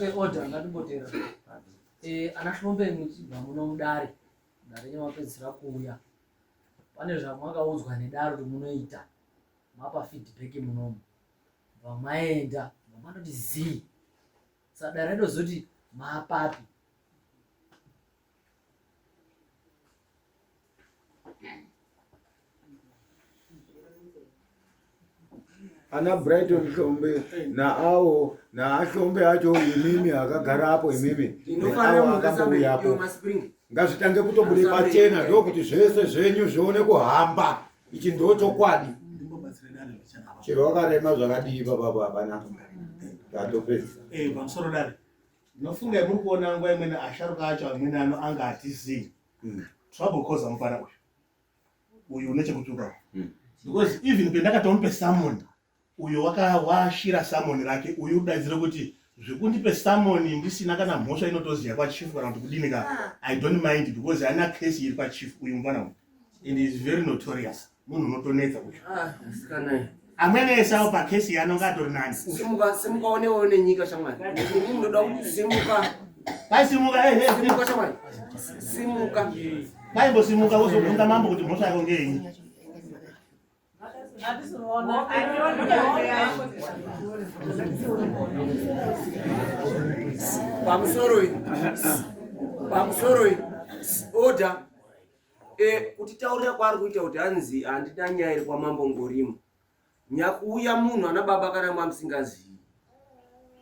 Eh, order ngatimbotera. Eh, ana Hlombe muchibva muno mudare. Dare nyamapedzisira kuuya. Pane zvamwakaudzwa nedare kuti munoita. Mapa feedback munomu. Vamaenda, vamanoti zii. Saka dare raitozoti mapapi. Ana Brighton Hlombe naawo naaHlombe acho imimi akagara apo imimi neawo akambouya apo ngazvitange kutobude pachena ndokuti zvese zvenyu zvione kuhamba ichi ndo chokwadi chero wakarema zvakadii papapo hapana tatopedza eh, pamusoro dare ndinofunga muri kuona nguva imweni asharuka acho amweni ano anga atizii hmm. trouble causer mufana uyu uyu une chekutuka hmm. because even pendakatomupe summon uyo wakawashira summon rake uyu udaidzire kuti zvekundipe summon ndisina kana mhosva inotoziya kwachief kana kuti kudini ka ah. i don't mind because ana case iri kwachief uyu mufana uyu and is very notorious munhu unotonetsa uyu ah, amwene ese awo pakesi yaanonga atori nani simuka simuka onewo nenyika shamwari ini munoda kuti simuka paisimuka eh, eh, simuka shamwari simuka paimbosimuka wozobvunza mambo kuti mhosva yako ngeyenyi pamusoroi pamusoroi order E, kutitaurira kwaari kuita kuti hanzi handina nyaya iri kwamambo Ngorima. Nyakuuya munhu ana baba kana mamusingazivi.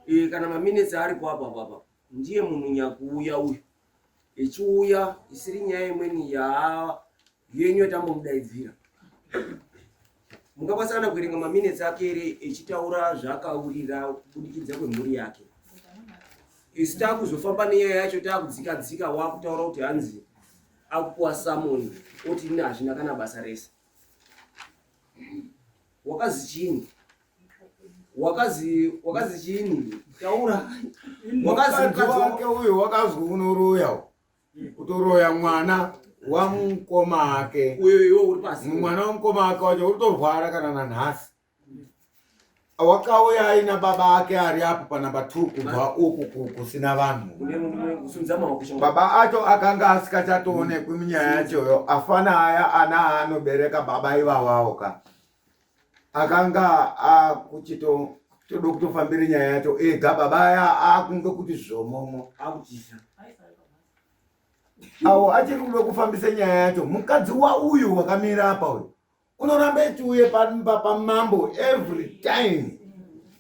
E, kana maminitsi aripo apa apa ndiye munhu nyakuuya uyu. Echiuya isiri nyaya imweni ya yenyu yatambomudaidzira. Mungakwanisa kana kuverenga maminitsi ake here echitaura zvaakaurira kubudikidza kwemhuri yake. Isu takuzofamba nenyaya yacho takudzika dzika wakutaura kuti hanzi akupuwa summon oti ini hazvina kana basa rese. Wakazi chini? Wakazi wakazi chini? Taura. Wakazi mukadzi wake uyu wakazi unoroya. Kutoroya mwana wamukoma ake. Uyo iwe uri pasi. Mwana wamukoma ake wacho uri kutorwara kana nanhasi. Wakauya aina baba ake ari apo panamba 2 kubva uku kusina vanhu. Baba acho akanga asikachatoonekwi munyaya yachoyo afana aya ana anobereka baba ivawawo ka. Akanga akuchito todo kutofambira nyaya yacho ega baba aya akunge kuti zvomomo. Awo achiri kuda kufambisa nyaya yacho mukadzi wauyu wakamira apa uyu. unoramba echiuye pamba pamambo every time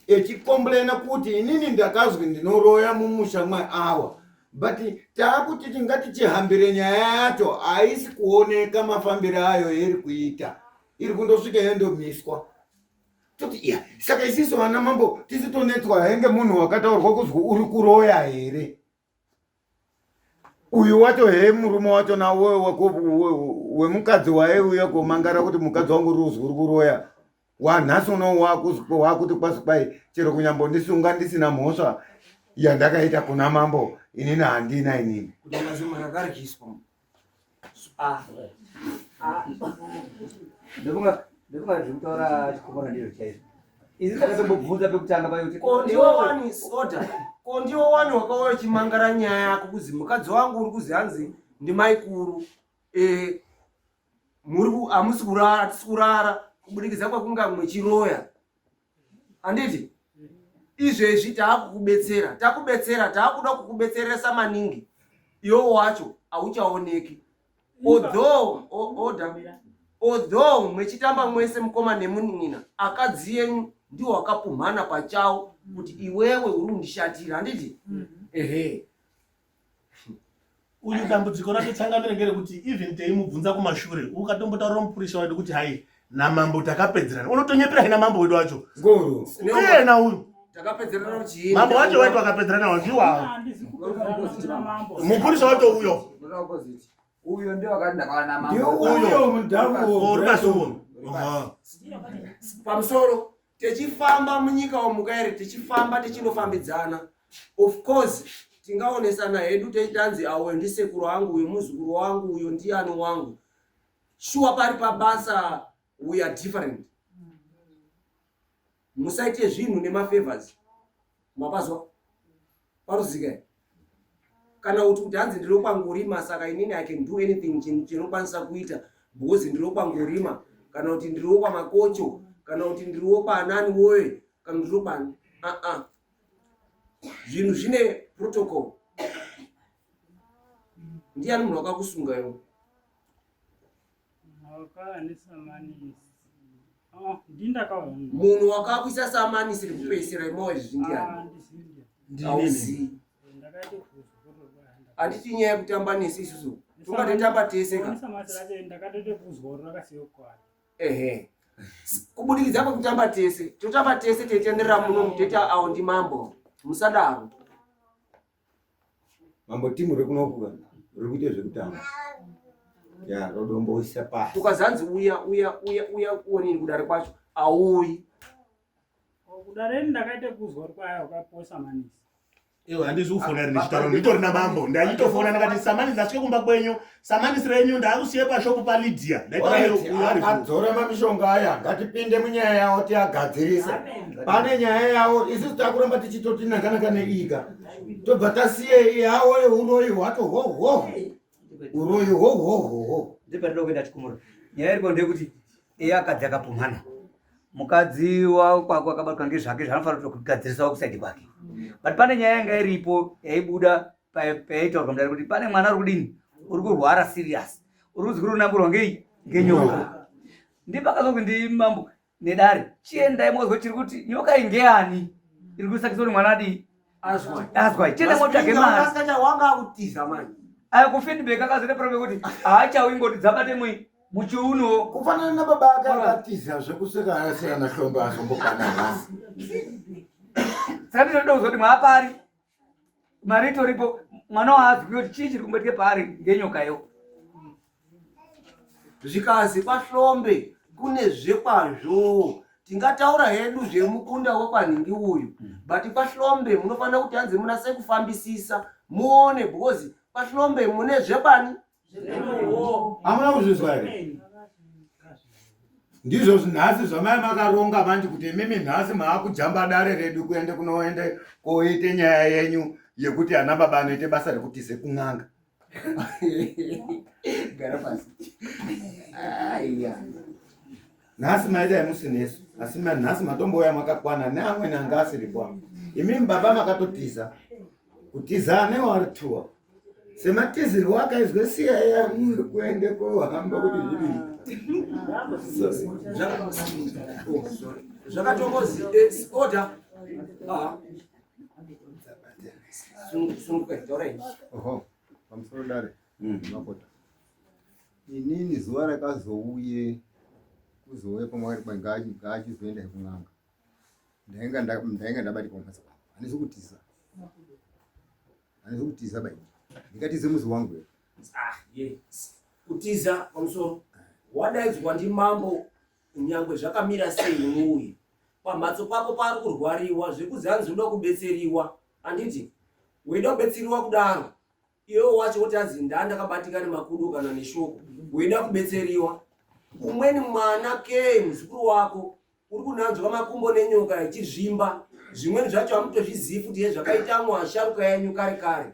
echikomplaina kuti inini ndakazwi ndinoroya mumusha mweawa but taakuti tingati chihambire nyaya yacho haisi kuoneka mafambiro ayo iri kuita iri kundosvika yondomiswa toti iya saka isisu vana mambo tisi tonetswa henge munhu wakataurwa kuzwi uri kuroya here uyu wacho he murume wacho na wemukadzi waiuya komangara kuti mukadzi wangu ruzwi uri kuroya wanhasi uno wakuti kwasi kwai chero kunyambondisunga ndisina mhosva yandakaita kuna mambo inini handina inini Ah. Ah. Ndofunga ndofunga zvekutaura chikomana ndizvo chaizvo. Izi takatombobvunza pekutanga paye kuti ko ndiwo wani order. Ko ndiwo wani wakauya uchimangara nyaya yako kuzi mukadzi wangu uri kuzi hanzi ndimaikuru. Eh muri hamusi kurara tisi kurara kubudikidza kwekunga mwechiroya. Handiti? Izvezvi taakukubetsera, takubetsera, taakuda kukubetseresa maningi. Iwo wacho hauchaoneki. Although order, although mwechitamba mwese mukoma nemunin'ina, akadzi yenyu ndiwo akapumhana pachawo kuti iwewe uri kundishatira, handiti? Ehe. Uyu dambudziko rake changamire ngerekuti even teimubvunza kumashure ukatombotaurira mupurisa wedu kuti hai namambo takapedzerana unotonyepera hina mambo wedu wacho ngoro iyena uyu takapedzerana kuti mambo wacho waiti wakapedzerana wandiwawo mupurisa wacho uyo uyo ndio wakati ndakawana mambo uyo mudhamu uri pasi uyo pamusoro Techifamba munyika umu kairi tichifamba techindofambidzana of course tingaonesana hedu techitanzi awo ndisekuru angu uyo muzukuru wangu uyo ndiani wangu shuwa pari pabasa we are different musaite zvinhu nemafavors mapazwa. Paruzika kana kuti kuti hanzi ndiri kwangorima saka inini I can do anything chinhu chinokwanisa kuita because ndiri kwangorima kana kuti ndiriwo kwamakocho kana kuti ndiriwo kwaanani woye kana ndiri kwani aa zvinhu zvine protocol. Ndiani munhu wakakusunga iwe? Munhu wakakuisa samanisi rekupedzisira imowo izvi ndiani? Hauzivi. Handiti nyaya yekutamba nesu isusu tungatotamba tese ka. Ehe. Kubudikidza kwekutamba tese, totamba tese teitenderera muno muteta awo ndimambo. Musadaro. Mambo timu rekunoku riri kuita zvekutamba. Ya, rodomboisa pasi. Ukazanzi uya uya uya uya uonini kudare kwacho auyi. Kudare ndakaita kuzwa kuti kwaya wakapiwa samanisi. Iwe handizi kufona ndichitaura nditori namambo ndachitofona ndakati samanisi ndasvike kumba kwenyu samanisi renyu ndakusiye pashopu paLydia ndaitadzora mamishonga aya ngatipinde munyaya yawo tiagadzirise pane nyaya yawo isusu takuramba tichitoti nakanaka neika tobva tasiye yawo yeuroyi hwacho hohoho uroyi hohohoho ndipatinoda kuenda chikumuro nyaya iripo ndeyekuti iye akadzi akapumhana mukadzi wakwako akabatwa ngezvake zvaanofanira kugadzirisawo kusaidi kwake but pane nyaya yanga iripo yaibuda payaitaurwa mudare kuti pane mwana uri kudini uri kurwara serious uri kuzi kuri kunamburwa ngei ngenyoka ndipakazonzi ndimambo nedare chiendai mozwa chiri kuti nyoka iyi ngeyani iri kusakisa kuti mwana adii azwa chienda motsvage mari wanga akutiza manje ayo kufeedback akazoita problem yekuti haachauyi ngoti dzabate mui muchiuno kufanana nababa ake akatiza zvekuseka asiyana hlombe azombokwana nhasi saka ndinoda kuzoti mwaapari mari itoripo mwana waazwi kuti chii chiri kumboitike paari ngenyokayo zvikazi kwahlombe kune zvekwazvo tingataura hedu zvemukunda wekwanhingi uyu but kwahlombe munofanira kuti hanzi munase kufambisisa muone because kwahlombe mune zvekwani Hamuna kuzvizwa here? Ndizvo nhasi zvamai makaronga manje kuti imimi nhasi maakujamba dare redu kuende kunoende koite nyaya yenyu yekuti ana baba anoite basa rekutize kun'anga. Gara pasi. Aiya. Nhasi maita yemusinesu asi nhasi matombouya makakwana neamweni anga asiripo apa. Imimi baba makatotiza. Kutiza ane warituwa. Sematizirwo akaizwe siya yamuri kuende kohamba kuti zvidii. Zvakatongozi order. Ah. Sunguka taurai. Oho, pamusoro dare. Makota. Inini zuva rakazouye kuzouya pamwari ngaachizoenda kun'anga. Ndainga ndainga ndabatikwa mumhatso pangu. Handisi kutiza. Handisi kutiza bai. Ndingatize muzi wangu here? Ah, yes. Kutiza pamusoro. Wadaidzwa ndimambo nyangwe zvakamira sei unouye. Pamhatso pako pari kurwariwa zvekuzi hanzi unoda kubetseriwa. Handiti? Weida kubetseriwa kudaro. Iwewe wacho woti hanzi ndaa ndakabatika nemakudo kana neshoko. Weida kubetseriwa. Umweni mwana ke muzukuru wako uri kunanzwa makumbo nenyoka ichizvimba zvimweni zvacho hamutozvizivi futi ye zvakaitamwo asharuka yenyu kare kare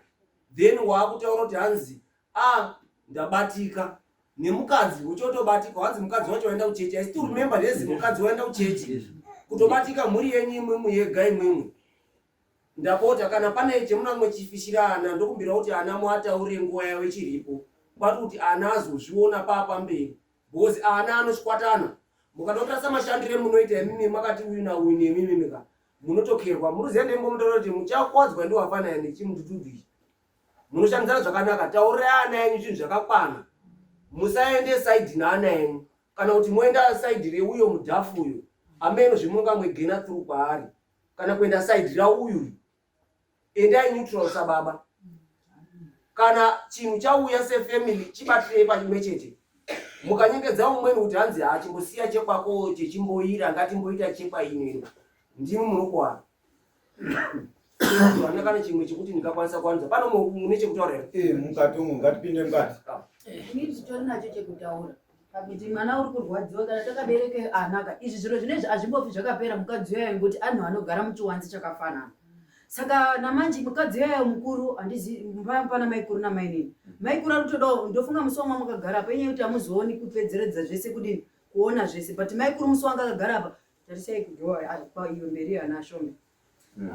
then waakutaura kuti hanzi a ah, ndabatika nemukadzi uchotobatika hanzi mukadzi wacho waenda kuchechi i still remember this mukadzi waenda kuchechi kutobatika mhuri yenyu imwimwi yega imwimwi Ndapota kana pane chemunamwe chifishira ana ndokumbira kuti ana muataurire nguva yavo ichiripo kwati kuti ana azozviona paapamberi because ana anochikwatana mukada kutarisa mashandire emunoita imimi makati uyu nauyu nemimimi ka munotokerwa muruziva ndembomutoura kuti muchakwadzwa ndiwafanaya nechimututudu ichi munoshandidzana zvakanaka taurirai ana enyu zvinhu zvakakwana musaende saidi naana enyu kana kuti moenda saidi reuyo mudhafu uyo ameno zvemunonga mwegena through kwaari kana kuenda side rauyu endai neutral sababa kana chinhu chauya sefamily chibatirei pachimwe chete mukanyengedza umweni kuti hanzi hachimbosiya chekwako chechimboira ngatimboita chekwa ino ino ndimi munokuwana Handina kana chimwe chekuti ndingakwanisa kuwanza pano mune chekutaura here eh, mukati umu ngatipinde mukati ah. Ini nditori nacho chekutaura pakuti mwana uri kurwadziwa kana takabereka anaka izvi zviro zvinezvi hazvimbofi zvakapera mukadzi uyayo ngokuti anhu anogara muchiwanzi chakafanana. Saka namanje mukadzi yayo mukuru handizi pana maikuru namainini. Maikuru ari kutodawo ndofunga musi wamwa makagara apa inyaya yekuti hamuzooni kupedzeredza zvese kudini kuona zvese but maikuru musi wanga akagara apa tarisai kudhoa iyo mberi ana shome.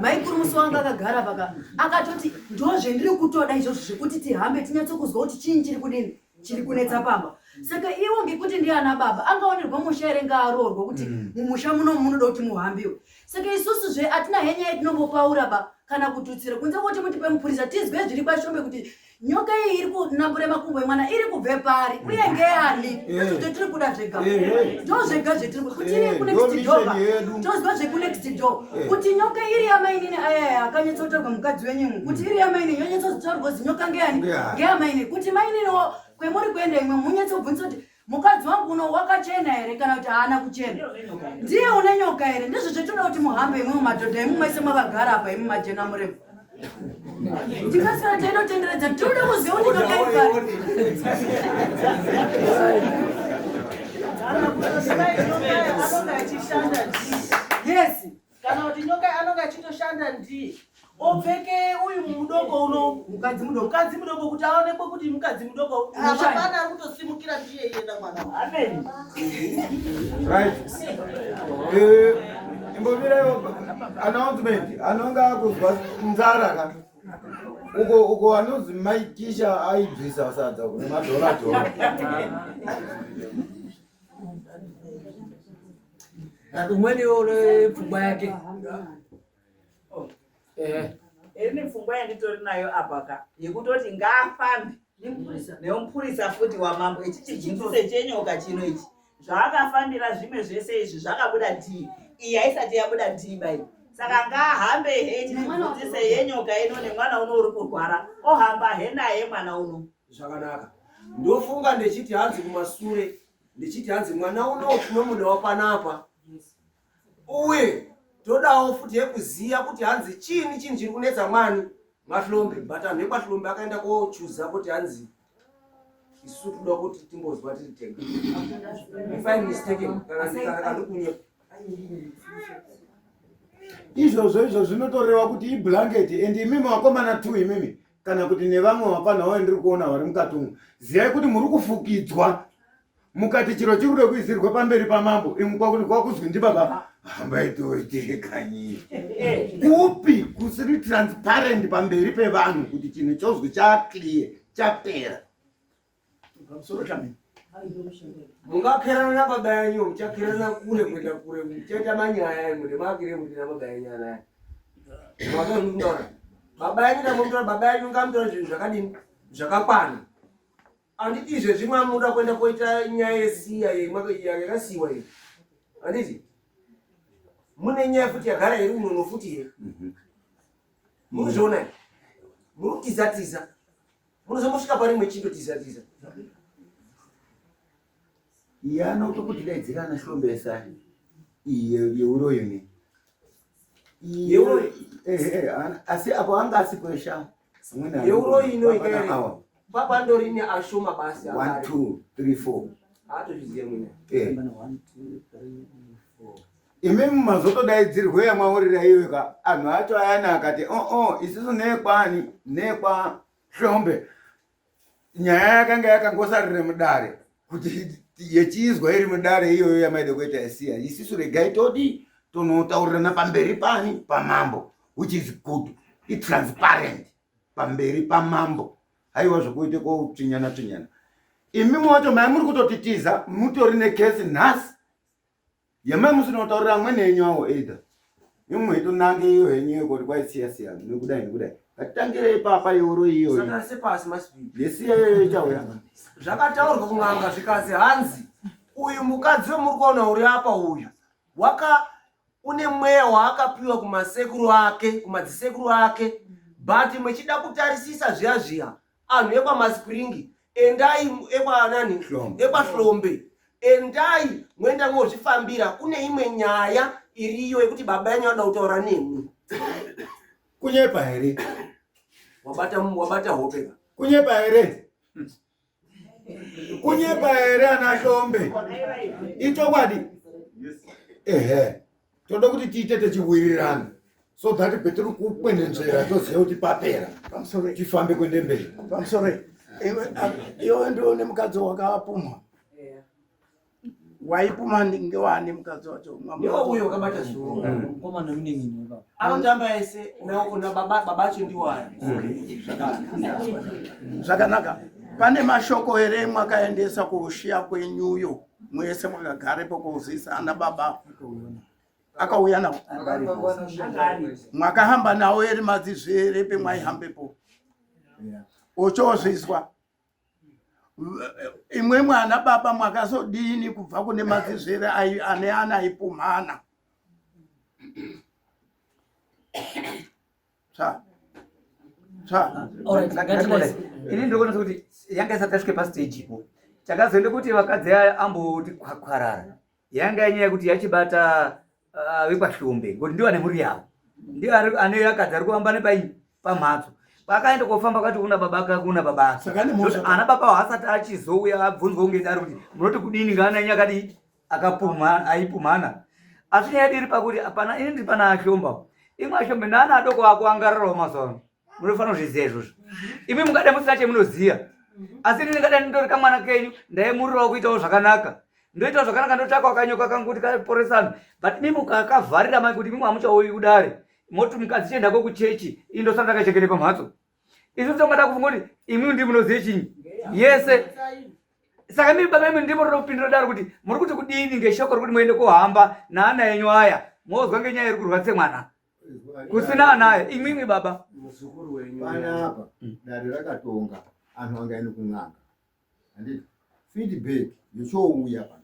Maikuru musi wanga akagara paka akatoti ndozvendiri kutoda izvozvo zvekuti tihambe tinyatsokuzwa kuti chinyi chiri kudini chiri kunetsa pamba saka iwo ngekuti ndiana baba angaonerwa musha here ngaaroorwa kuti mm. mumusha muno munoda kuti muhambiwe saka isusu zve atina henya yetinombopaura ba kana kututsira kunze kwekuti mutipe mupurisa tizwe zviri kwashombe kuti nyoka iyi iri kunambure makumbo emwana iri kubve pari uye ngeyani eh. ndozvo tiri kuda zvega eh, eh. ndo zvega zvetiri kuda kuti iri kunext door tozwa zvekunext door kuti nyoka iri yamainini ayaya akanyatsotaurwa mukadzi wenyu kuti iri yamainini yonyatsotaurwa kuti nyoka ngeyani ngeyamainini kuti maininiwo kwemuri kuenda imwe munyatsobvunza kuti mukadzi wangu uno wakachena here kana kuti haana kuchena ndiye une nyoka here ndizvo zvetinoda kuti muhambe imwe mumadhodha imwe mese makagara apa imwe majena murefu tikasara tainotenderedza tinoda kuziva kuti nyoka iri pari yes kana kuti nyoka anonge achitoshanda ndiye opfeke uyu mudoko uno mukadzi mudoko mukadzi mudoko kuti aonekwe kuti mukadzi mudoko Unoshanda. apana ari kutosimukira ndiye iyena mwana Amen. Right. Eh, imbomirai announcement anonga akuzwa nzara ka. Uko uko anonzi Mai Kisha aibvisa sadza kune madhora dhora. Umweni une pfungwa yake. Eh. Ini pfungwa yanditori nayo apa ka yekutoti ngaafambe nemupurisa nemupurisa futi wamambo ichi chibvunzise chenyoka chino ichi zvaakafambira zvimwe zvese izvi zvakabuda dhii iyi haisati yabuda dhii bai saka ngaahambe he chichibvunzise yenyoka ino nemwana uno uri kurwara ohamba he naye mwana uno zvakanaka ndofunga ndechiti hanzi kumasure ndichiti hanzi mwana uno tinomudawo panapa uye todawo futi yekuziya kuti hanzi chiini chinhu chiri kunetsa mwani mwahlombe but anhu ekwahlombe akaenda kochuza kuti hanzi isusu toda kuti timbozwa tiri tega if I'm mistaken kana kana ndikunyepa Izvozvo izvo zvinotoreva kuti iblanket and imimi vakomana two imimi kana kuti nevamwe vapana wayo ndiri kuona vari mukati umu ziyai kuti muri kufukidzwa mukati chiro chiri kuda kuisirwa pamberi pamambo imwe kwakuti kwakuzwi ndibaba hambai toitire kanyi kupi kusiri transparent pamberi pevanhu kuti chinhu chozwi chaclear chapera Pamusoro chamini. mungakerana nababa yenyu muchakerana kure kuenda kure muchaita manyaya imwe nemaakire muti nababa yenyu anaya makanutaura baba yenyu ndamutora baba yenyu ngamutora zvinhu zvakadini zvakakwana handiti izvezvi mwamuda kuenda koita nyaya yesiya yakasiyiwa iyi handiti mune nyaya futi yagara iri unono futi here murikuzviona here muri kutiza tiza munozombosvika pari mwechindotiza tiza iye anotokutidaidzira ana hlombe esai iye yeuroyi ne Yeuroyi? asi apo anga asipo esha Yeuroyi ino ikaere. Papa ndorine ashoma basi 1 2 3 4 haatozviziva mwene Eh. Imimi mazotodaidzirwe yamaurira iyoyo ka anhu acho ayani akati oo oh, oh, isusu nekwani nekwa hlombe nyaya yakanga yakangosarire mudare kuti yechiizwa iri mudare iyoyo yamaida kuita yasiya isisu regai todi tonotaurirana pamberi pani pamambo which is good itransparent pamberi pamambo haiwa zvokuite kotsvinyana tsvinyana imimi wacho mai muri kutotitiza mutori nekesi nhasi yamai musina kutaurira amweni enyu awo either imwe itonange iyo henyu iyo kuti kwaisiya siyana nekudai nekudai ngatitangire ipapa ioro iyoyo saka sepasi masipi yesiya iyoyo ichauya zvakataurwa kun'anga zvikanzi hanzi uyu mukadzi wemuri kuona uri apa uyu waka une mweya waakapiwa kumasekuru ake kumadzisekuru ake but mwechida kutarisisa zviya zviya anhu ekwamasipringi endai ekwanani Hlombe. ekwahlombe endai mwenda mwozvifambira kune imwe nyaya iriyo yekuti baba yenyu anoda kutaura nemwi kunyepa here wabata wabata hope ka kunyepa here kunyepa here ana hlombe ichokwadi ehe toda kuti tiite techiwirirana So that petiri kukwenenzvera toziva kuti papera. Tifambe kuende mberi. Pamusoro iwe ndiwo nemukadzi wakapumwa. Waipuma ngewani mukadzi wacho? Ndiwo uyo wakabata zuro. Mukomana munengini baba. Anotamba ese na baba baba acho ndiwo aya. Zvakanaka. Pane mashoko here mwakaendesa kuushiya kwenyuyo mwese mwakagarepo kuzisa ana baba? Akauya nawo. Mwakahamba nawo here madzizvere pemwaihambepo? Ochozvizwa. Imwe mwana baba mwakazodini kubva kune madzizvere ane ana aipumhana? Tsva. Tsva. Ini ndinoona sekuti yanga isati yasvike pastage ipo. Chakazoenda kuti vakadzi aya amboti kwakwarara. Yanga inyaya yekuti yachibata vekwaHlombe ngokuti ndiwo ane mhuri yavo. Ndiwo ane akadzi ari kufamba nepai pamhatso. Pakaenda kofamba kwati kuna baba ake kuna baba ake. Saka ane mhosva. Ana baba avo asati achizouya abvunzwa kunge dare kuti munoti kudini ngaana yenyu akadii akapumha aipumhana. Asi nyaya yedu iri pakuti hapana ini ndiri pana Ahlomba. Imwe Ahlombe naana adoko ako angararawo mazuva ano. Munofanira kuzviziva izvozvo. Imi mungada musina chemunoziva. Asi ini ndingada ndindori kamwana kenyu ndaimurirawo kuitawo zvakanaka. Ndoitawo zvakanaka ndotsvakawo kanyoka kangu kuti kaporesane. But imi mukakavharira mai kuti imimi hamuchauyi kudare. Moti mukadzi chiendako kuchechi ini ndosara ndakachengete pamhatso. Isu tongada kufunga kuti imimi ndimi munoziva chinyi. Yese. Saka imi baba imi ndimo rinopindura dare kuti muri kuti kudini ngeshoko rekuti muende kohamba naana enyu aya mozwa ngenyaya iri kurwadze mwana. Kusina anaye imwimwi baba. Muzukuru wenyu. Panapa dare rakatonga anhu angaende kun'anga. Handiti feedback yochouya panapa.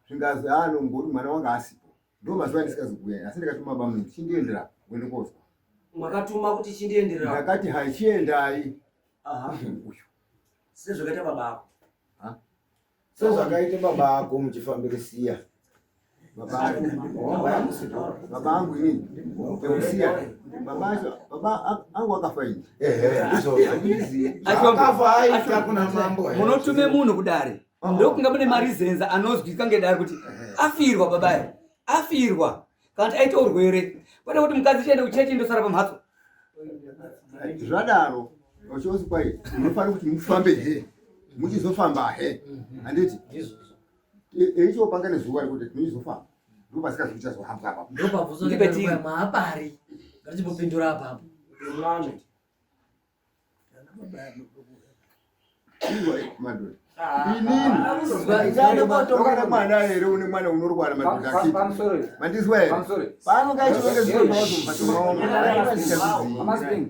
Zvingazi ano ngoti mwana wanga asipo. Ndo mazuva andisikazi kuuya asi ndakatuma baba munhu chindiendera uende kozwa. Mwakatuma kuti chindiendera. Ndakati hai chiendai. Aha. Uyu. Sezvakaita baba ako. Ha? Sezvakaita baba ako muchifambirisiya. Baba angu inini ekusiya baba acho baba angu akafa ini. Ehe, ndizvozvo. Handizivi. Akafa aita kuna mambo. Munotume munhu kudare ndokunga mune marizenza anozwika ngedare kuti afirwa baba aya afirwa kana kuti aita urwere kwete kuti mukadzi chiende kuchechi indosara pamhatso. Zvadaro uchizi kwai munofanira kuti mufambe he muchizofamba he handiti eichopanga nezuva rekuti tinozofamba ndipo pasikazi kuchazohambwa apapo. Ndopabvunzo Ndipe tiri. maapari. Ngatichimbopindura apapo. Mwana. Iwe madhodha. Inini ndinotoka mwana here une mwana unorwara madhodha akiti. Mandizwa here? Paanonga achironga zviro zvawazombatso maongo. Amazing.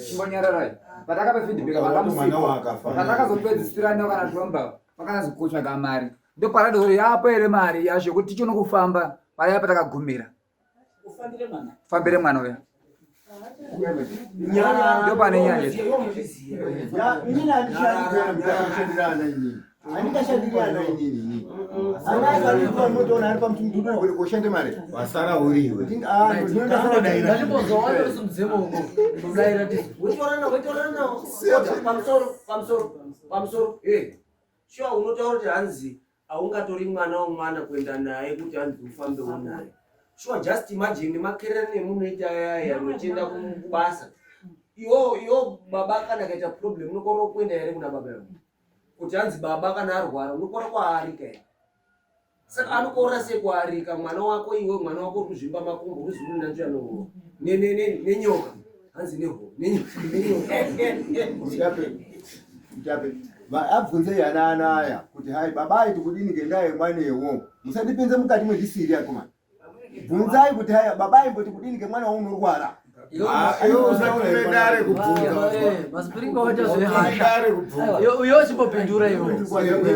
Chimbonyararai. Patakapa feedback Mwana wakafa. patakazopedzisira nawo kana Hlomba vakanzi kutsvaga mari. Ndoparada kuti yapo here mari yacho yekuti tichiona kufamba paya patakagumira. Ufambire mwana. Fambire mwana uya. Ndo pane nyaya. Inini handishandi kuenda mukushandira ana inini. Handingashandiri ana inini inini. Ana acho anoitwa munotoona ari pamutumududura kuenda koshande mari. Wasara uriwe. Ngatimbozwa wacho usimudzemo uko. Kudaira tisu. Wetorana wetorana nawo. Pamusoro pamusoro pamusoro. Eh. Sure unotaura kuti hanzi haungatori mwana womwana kuenda naye kuti hanzi ufambewo naye. Sure just imagine makerere emunoita ayaya muchienda kubasa. Iwo iwo baba kana akaita problem unokona kuenda here kuna baba yako? Kuti hanzi baba kana arwara unokona kwaarika here? Saka anokorera sei kuarika mwana wako iwe mwana wako uri kuzvimba makumbo uri zuru nanzvira nohoro nenyoka hanzi nehoro nenyoka. Mutape, mutape. Abvunzei ana ana aya kuti hai baba aiti kudini ngendaa yemwanewo. Musandipinze mukati mwendisiri akomana. Bvunzai kuti haya baba aimboti kudini ngemwana waunorwara. Iwe usatume dare kubvunza. Masipiringa wacho zvehasha. Dare kubvunza. Uyo chimbopindura iwe.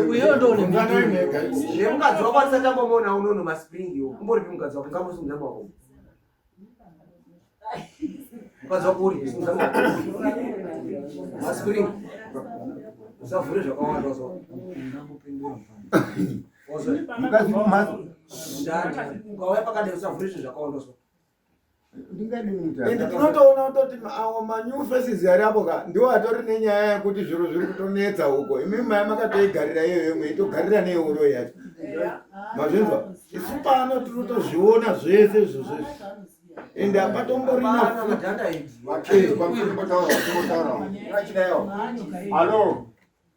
Uyo ndo une Bvunzanai mega. Nemukadzi wako asati ambomuona unono maspring iwo. Umboripi mukadzi wako ngamusimudza maoko. Mukadzi wako uri simudza maoko. Maspring. Usavhure zvakawanda wazwa. Wazwa. Mukadzi kumhatso. Ndati ukauya pakadai usavhure zvinhu zvakawanda wazwa. Ndingadini mutape? Ende tinotoona kutoti awo manew faces ari apo ka ndiwo atori nenyaya yekuti zviro zviri kutonetsa uko. Imi maya makatoigarira iyoyo mweitogarira neuro yacho. Mazvinzwa? Isu pano tinotozviona zvese izvozvo izvi. Ende hapatomborina. Alo,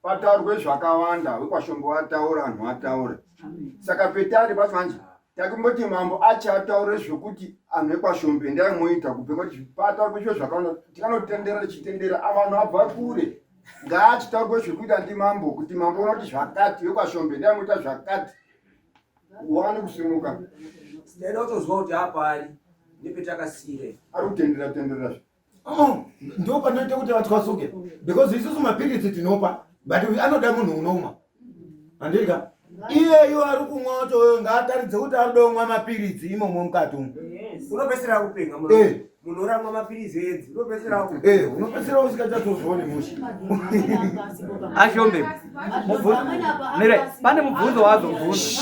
pataurwe zvakawanda, wekwashombo wataura, vanhu vataura. Saka petari pacho manje takumboti mambo achataure zvekuti anhu ekwashombe endai moita kubve kuti pataurwe zviro zvakawanda tikanotendera tichitendera avanhu abva kure ngaachitaurwe zvekuita ndimambo kuti mambo unoti zvakati wekwashombe endai moita zvakati wane kusimuka. Ndaida kutozwa kuti apari nepetakasire. Ari kutendera tendera. Oh, ndo panoita kuti vatwasuke because isusu mapiritsi tinopa but anoda munhu unomwa handika iyeyo ari kumwa wacho ngaataridze kuti ari kuda kumwa mapiritsi imomo mukati umu. Unopedzisira kupenga Eh. munhu uramwa mapiritsi edzi unopedzisira Eh, unopedzisira usikachatozvioni mushe. Ashombe, mire, pane mubvunzo wazobvunza,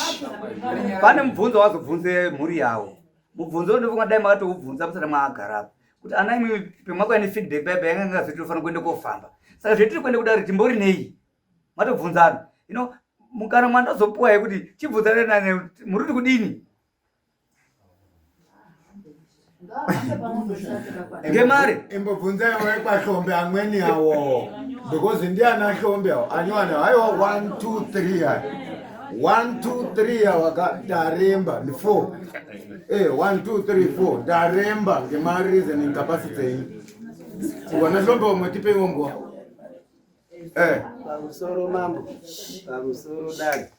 pane mubvunzo wazobvunze mhuri yawo. Mubvunzo ndofunga dai makatoubvunza musati maagara apa kuti ana imwe pemwakauya nefeedback paya payanga ngazoti tofanira kuenda kofamba, saka zvetiri kuenda kudare timbori nei matobvunzana ino mukana mwandazopuwa yekuti chibvunzana nani muri kuti kudini ngemare. Imbobvunzai wekwahlombe amweni awo because ndiana hlombe awo anywana haiwa 1 2 3 aya 1 2 3 awa ka taremba ni 4 1 2 3 4 taremba ngemareasoning capacity enyu wana hlombe wamwe tipeiwo nguva. Pamusoro mambo, pamusoro dare.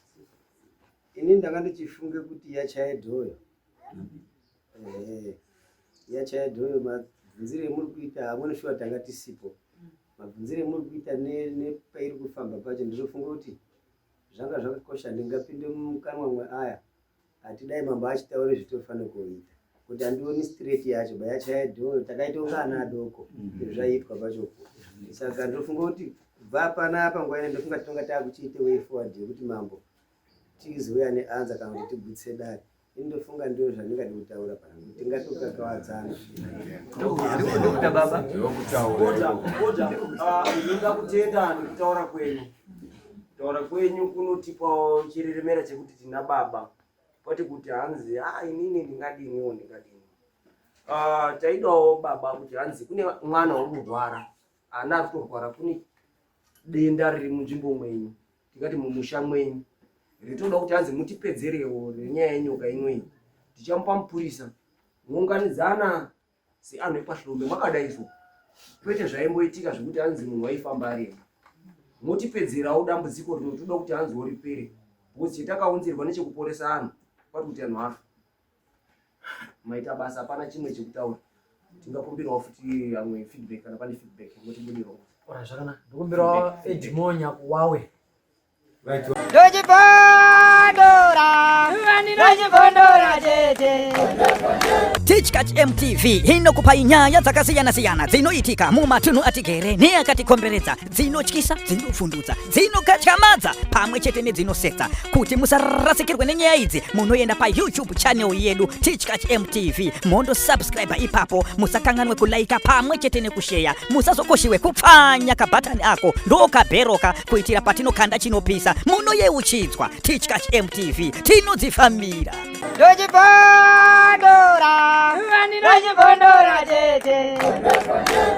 Ini ndanga ndichifunge kuti yachaya dhoyo. Yachaya dhoyo mabvunzire emuri kuita hamuna shuwa tanga tisipo. Mabvunzire emuri kuita nepairi kufamba pacho ndinofunga kuti zvanga zvakakosha ndingapinde mukanwa mweaya hatidai mambo achitaure zvitofanira kuita kuti handioni straight yacho bayachaya dhoyo takaita kunge ana adoko zvaiitwa pacho. Saka ndinofunga kuti kubva panapa nguva ino ndofunga tinonga taakuchiite way forward yekuti mambo tizouya neanza kana kuti tigutse dare. Ini ndofunga ndio zvandingadi kutaura pana kuti tingatokakavadzana. Ndokuta baba. Ndinoda kutenda nekutaura kwenyu. Kutaura kwenyu kunotipawo chireremera chekuti tina baba, kwete kuti hanzi ah inini ndingadiniwo ndingadini. Taidawo baba kuti hanzi kune mwana uri kurwara, ana ari kutorwara, kune denda riri munzvimbo mwenyu, tikati mumusha mwenyu, ritoda kuti hanzi mutipedzerewo nenyaya yenyoka inoyi. Tichamupa mupurisa muunganidzana seanhu ekwahlombe mwakadai so, kwete zvaimboitika zvekuti hanzi munhu waifamba ari ega. Motipedzerawo dambudziko rinotoda kuti hanzi woripere because chetakaunzirwa nechekuporesa anhu kwati kuti anhu afa. Maita basa, hapana chimwe chekutaura. Tingakumbirawo futi amwe feedback kana pane feedback motibudirawo. Ora zvakanaka. Ndokumbirawo Edmonya kuwawe. Tichkach MTV inokupai nyaya dzakasiyana-siyana dzinoitika mumatunhu atigere neakatikomberedza, dzinotyisa, dzinovhundutsa, dzinokatyamadza pamwe chete nedzinosetsa. Kuti musarasikirwe nenyaya idzi, munoenda paYouTube channel yedu Tichkach MTV, mondosubscribe ipapo. Musakanganwe kulaika pamwe chete nekusheya. Musazokoshiwe kupfanya kabhatani ako ndokabheroka kuitira patinokanda chinopisa munoyeuchidzwa. Tichkach MTV tinodzifambira. Ndochibondora, ndochibondora tete.